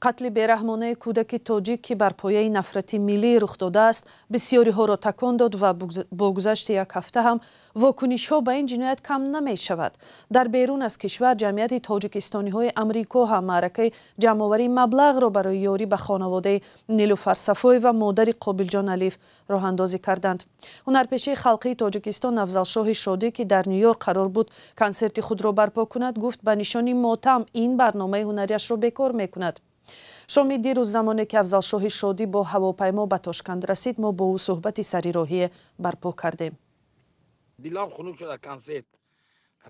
Қатли бераҳмонаи кӯдаки тоҷик, ки бар пояи нафрати миллӣ рух додааст, бисёриҳоро такон дод ва бо гузашти як ҳафта ҳам вокунишҳо ба ин ҷиноят кам намешавад. Дар берун аз кишвар ҷамъияти тоҷикистониҳои Амрико ҳам маъракаи ҷамъоварии маблағро барои ёрӣ ба хонаводаи Нилуфар Сафоева, модари Қобилҷон Алиев, роҳандозӣ карданд. Ҳунарпешаи халқии Тоҷикистон Афзалшоҳи Шодӣ, ки дар Ню-Йорк қарор буд консерти худро барпо кунад, гуфт, ба нишони мотам ин барномаи ҳунариашро бекор мекунад. Шоми дирӯз, замоне ки Афзалшоҳи Шодӣ бо ҳавопаймо ба Тошканд расид, мо бо ӯ суҳбати сари роҳие барпо кардем. Дилам хунук шуда. Консерт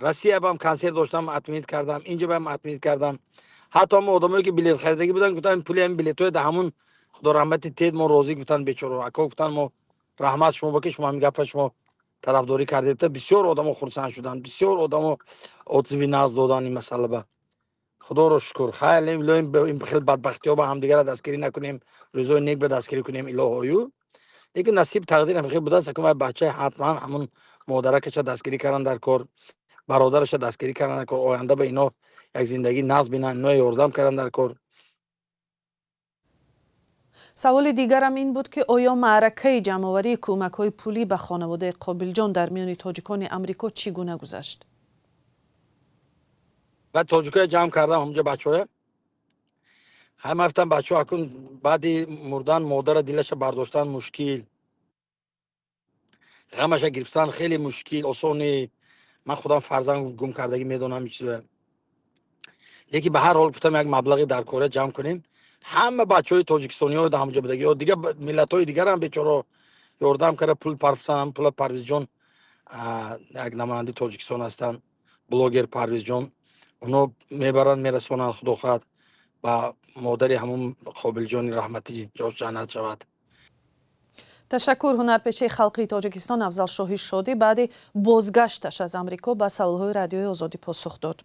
Россия бам консерт доштам, отменить кардам, инҷа бам отменить кардам. Ҳатто ҳама одамое, ки билет харидагӣ буданд, гуфтанд, пули ҳамин билетҳои да ҳамун худо раҳмати тед, мо розӣ, гуфтанд бечоро. Ако, гуфтанд, мо раҳмат шумо ба ки шумо ҳамин гапа шумо тарафдорӣ кардед. Бисёр одамо хурсанд шуданд, бисёр одамо отзыви нағз доданд ин масъала ба. Худоро шукр. Хайр, ин хел бадбахтиҳо ба ҳамдигара дастгирӣ накунем, рӯзои нек ба дастгирӣ кунем, илоҳою. Лекин насиб, тақдир ҳам будааст. Акун вай бачаи ҳатман ҳамун модаракаша дастгирӣ кардан дар кор, бародараша дастгирӣ кардан дар кор, оянда ба ино як зиндагӣ нағз бинанд, ино ёрдам кардан дар кор. Саволи дигарам ин буд, ки оё маъракаи ҷамъоварии кӯмакҳои пулӣ ба хонаводаи Қобилҷон дар миёни тоҷикони Амрико чӣ гуна гузашт? Баъд тоҷикоя ҷамъ кардам ҳамунҷа, бачаҳоя. Ҳай, ман гуфтам, бачаҳо, акун баъди мурдан модара дилаша бардоштан мушкил, ғамаша гирифтан хеле мушкил, осоне. Ман худам фарзанд гум кардагӣ, медонам ин чизоя. Лекин ба ҳар ҳол гуфтам, як маблағи дар кора ҷамъ кунем. Ҳама бачаҳои тоҷикистониҳо ҳамунҷа будаги ё дигар миллатҳои дигарам бечоро ёрдам карда, пул парфсан. Пула Парвизҷон, як намояндаи Тоҷикистон ҳастанд, блогер Парвизҷон, оно мебаранд, мерасонанд, худо хоҳад, ба модари ҳамун Қобилҷони раҳматӣ, ҷош ҷаннат шавад. Ташаккур. Ҳунарпешаи халқии Тоҷикистон Афзалшоҳи Шодӣ баъди бозгашташ аз Амрико ба саволҳои Радиои Озодӣ посух дод.